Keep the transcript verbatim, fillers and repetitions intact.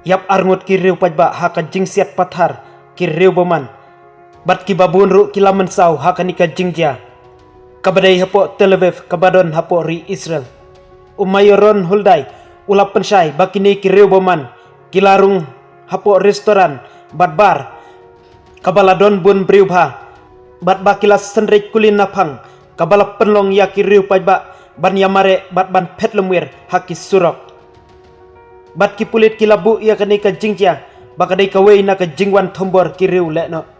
Ïap arngut ki riew paidbah ha ka jingsiat pathar ki riew bymman, bad ki babun ruh ki la mynsaw ha kane ka jingjia, kaba dei hapoh Tel Aviv kaba don hapoh ri Israel. U Mayor Ron Huldai u la pynshai ba kine ki riew bymman ki la rung hapoh restaurant bad bar kaba la don bun briew bha, bad ba ki la synreit kulin naphang kaba la pynlong ïa ki riew paidbah ban ïamareh bad ban phet lymwir ha ki surok. Bad ki pulit ki la buh ïa kane ka jingjia ba ka dei kawei na ka jingwan thombor ki riew lehnoh.